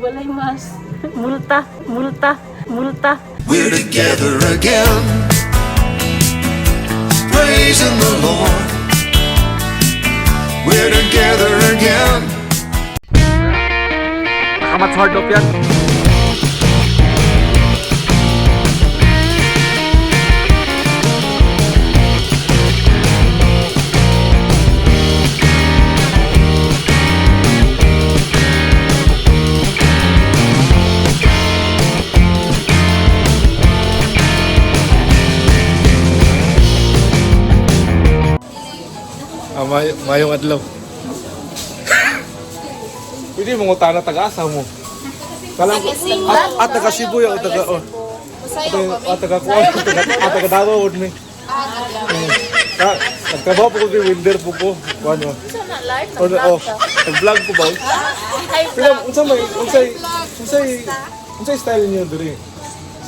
Walay mas. Multa, multa, multa. We're together again, praising the Lord. We're together again. Nakamat hard off yan. Ah, mayong adlaw. Pwede mo ngutana taga-asa mo. Kalang at taga Cebu ya taga oh. At taga kuan at taga Davao mi. Ka nagtrabaho po ko kay Winder po ko. Kuan mo. Oh, oh, nag-vlog po ba? Hi, Pero unsa may unsay style niyo diri?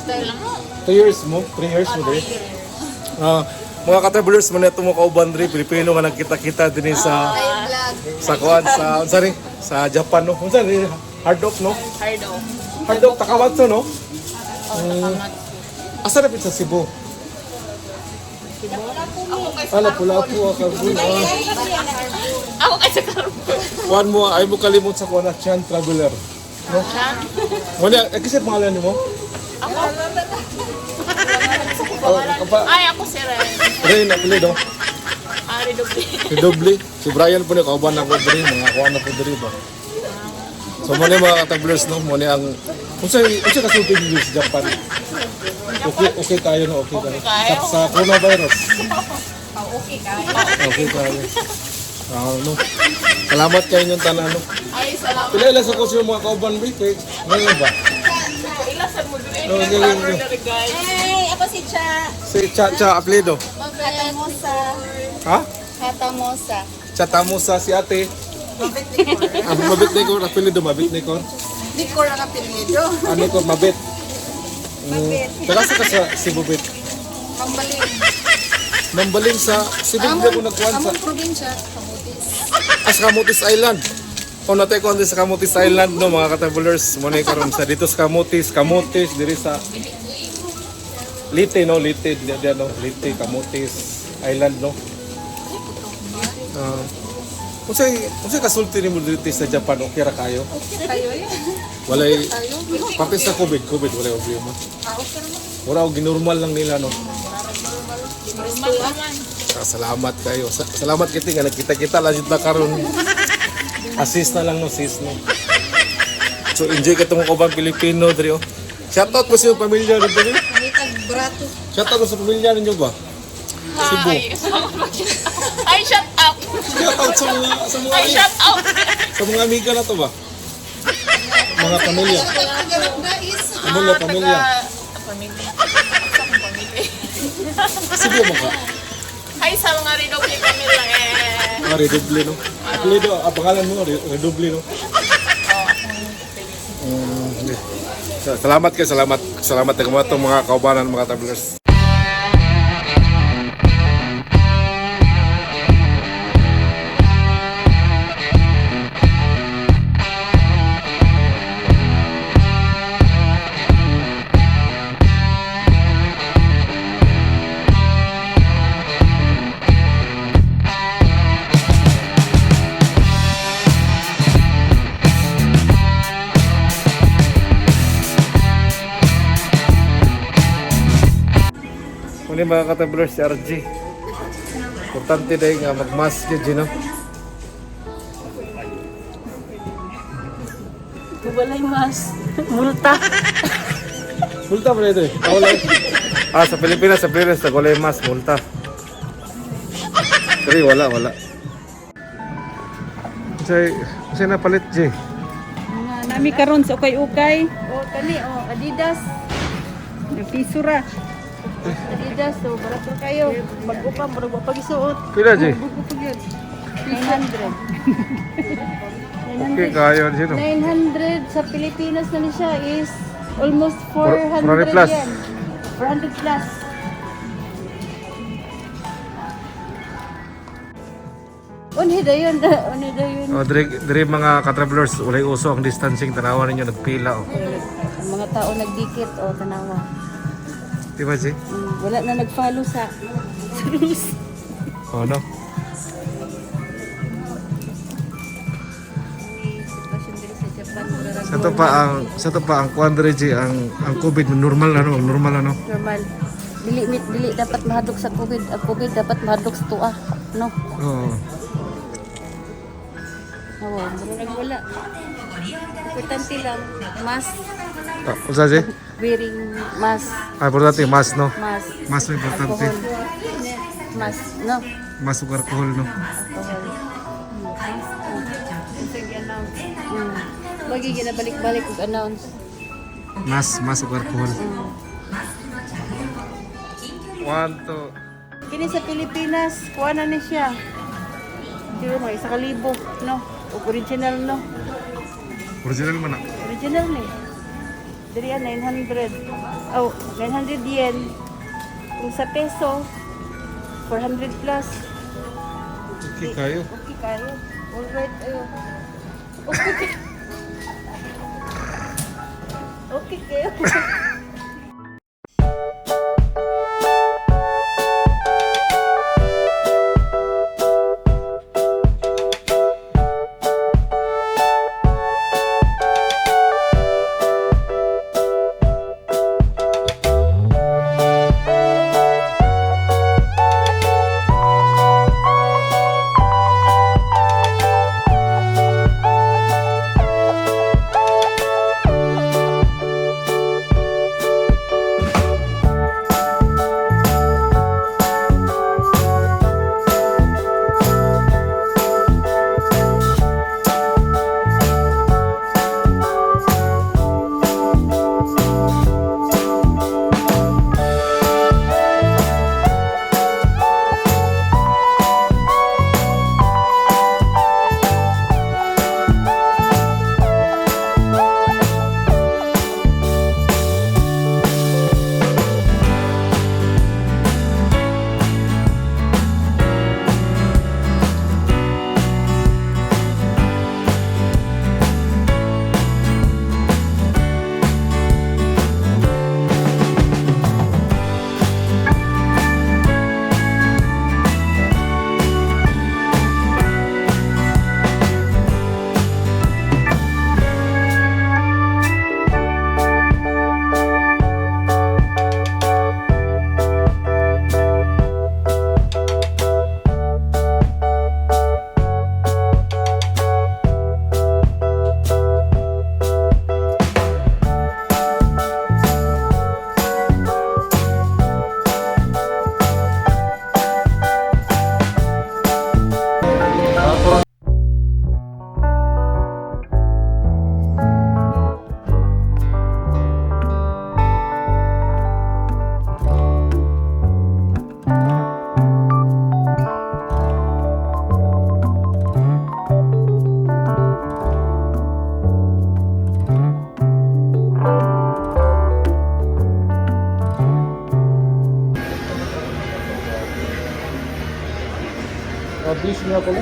Style lang mo. 3 years mo? 3 years mo diri? Ah, mga ka-travelers mo na ito mo kauban diri, Pilipino nga nagkita-kita dinhi sa kuan sa unsa ni sa Japan, no. Unsa ni hard off, no? Hard off. Hard off Takamatsu, no? Oh, Takamatsu. Asa na sa Cebu? Ala pula po ka. Ako kay sa Carbo. Kuan mo ay mo kalimot sa kuan na Chan Traveler. No? Wala, eh, kasi pangalan nimo? Ako? Oh, kapa, Ay, ako si Ren. Ren apelyido. Ah, Redoble. Redoble. Si Brian po ni kauban ako diri, mga kuan na po diri ba. So mo ni mga ka-travelers, no, mo ni ang unsay unsay kasulti ninyo sa Japan? Okay, okay tayo, no, okay tayo. Okay kayo. Sa coronavirus. Okay kayo. Okay tayo. Ah, no. Salamat kayo inyong tanan, no. Ay, salamat. Pila ila sa ko sa mga kauban bi kay ngayon ba? Ilasan mo diri. Oh, okay, okay. Diri, guys. Hey, ako si Cha. Si Cha Cha apelyido. Katamosa. Ha? Katamosa. Cha Tamusa si ate. Ah, Mabit Nikor, apelyido Mabit Nikor. Likor ang apelyido. Ano ko Mabit? Mabit. Taga sa ka sa Cebu Bit. Pambaling. Mambaling sa Cebu di ako nagkuan sa Among probinsya, Camotes. ah, sa Camotes Island. O natay ko sa Camotes Island, no, mga ka-travelers. Mo na karon sa dito sa Camotes, Camotes diri sa Leyte, no, Leyte, di, di, no, Leyte, Camotes Island, no. Ah. Unsay unsay kasulti nimo dito sa Japan, okay ra kayo? Okay kayo eh. Walay pati sa COVID, COVID walay problema. Ah, okay naman. Wala og ginormal lang nila, no. Normal naman. Ah, salamat kayo. Salamat kiti nga nagkita-kita lang jud na karon. Assist na lang, no, sis, no. So enjoy ka tong kubang Pilipino diri oh. Shout out po sa iyong pamilya diri. Nangitag brato. Shout out po sa pamilya ninyo ba? Cebu. Ay, ay, shut up. Shout out sa mga Ay, shut up. sa mga amiga na to ba? Mga pamilya. Tagalog na is. Pamilya, pamilya. Pamilya. Sa akong pamilya. Cebu mo ka. Hi sa mga Redoble pamilya. Eh. Mga redoble, no. Apelyido, ah, pangalan mo Redoble, no. Okay. Salamat kayo, salamat. Salamat sa mga itong mga kaubanan, mga travelers. Muna mga ka-travelers si RG. Importante dahil nga mag-mask yun, Gino. Walay mas. Multa. Multa pa na ito eh. Ah, wala. Ah, sa Pilipinas, wala yung mask, multa. Pero wala, wala. Unsay, unsay napalit, G? Mga nami karon sa ukay-ukay. Oh, kani oh, Adidas. Piso ra. Adidas oh, barato kayo. Bago pa, murag wa pag isuot. Pila, G? Bugo pa gyud. 900. Okay, kayo, G, no? 900 sa Pilipinas na ni siya is almost 400 400 plus. yan. 400 plus. Unhi dayon, unhi dayon. Oh, dire, dire mga ka-travelers, walay uso ang distancing. Tanawa ninyo, nagpila. Oh. Ang mga tao nagdikit o tanawa. Di ba, G? Wala na nag-follow sa rules. Oh, no? Sitwasyon diri sa Japan, murag Sa to pa ang kuan dire, G, ang COVID normal na no, normal na no. normal. Dili dapat mahadlok sa COVID. Ang COVID dapat mahadlok sa tuwa, no? Oo. Oo, murag wala. Importante lang mask, Ah, usa, G? wearing mask, Ah, importante mas no. mask, Mas may importante. alcohol. Mask, no? Mas ug alcohol no. Alcohol. Lagi ginabalik-balik og announce. Mas ug alcohol. One, two. Kini sa Pilipinas, kuha na ni siya. Siguro mga 1,000, no? Og original, no? Original man na. Original ni. Diri ah, 900. Oh, 900 yen. Kung sa peso, 400 plus. Okay kayo. Okay kayo. All right ayo. Okay kayo. Okay kayo. Bis niya pala.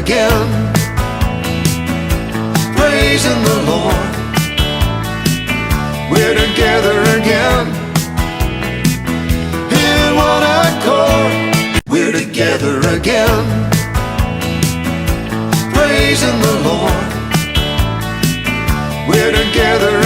again. Praising the Lord. We're together again. In one accord. We're together again. Praising the Lord. We're together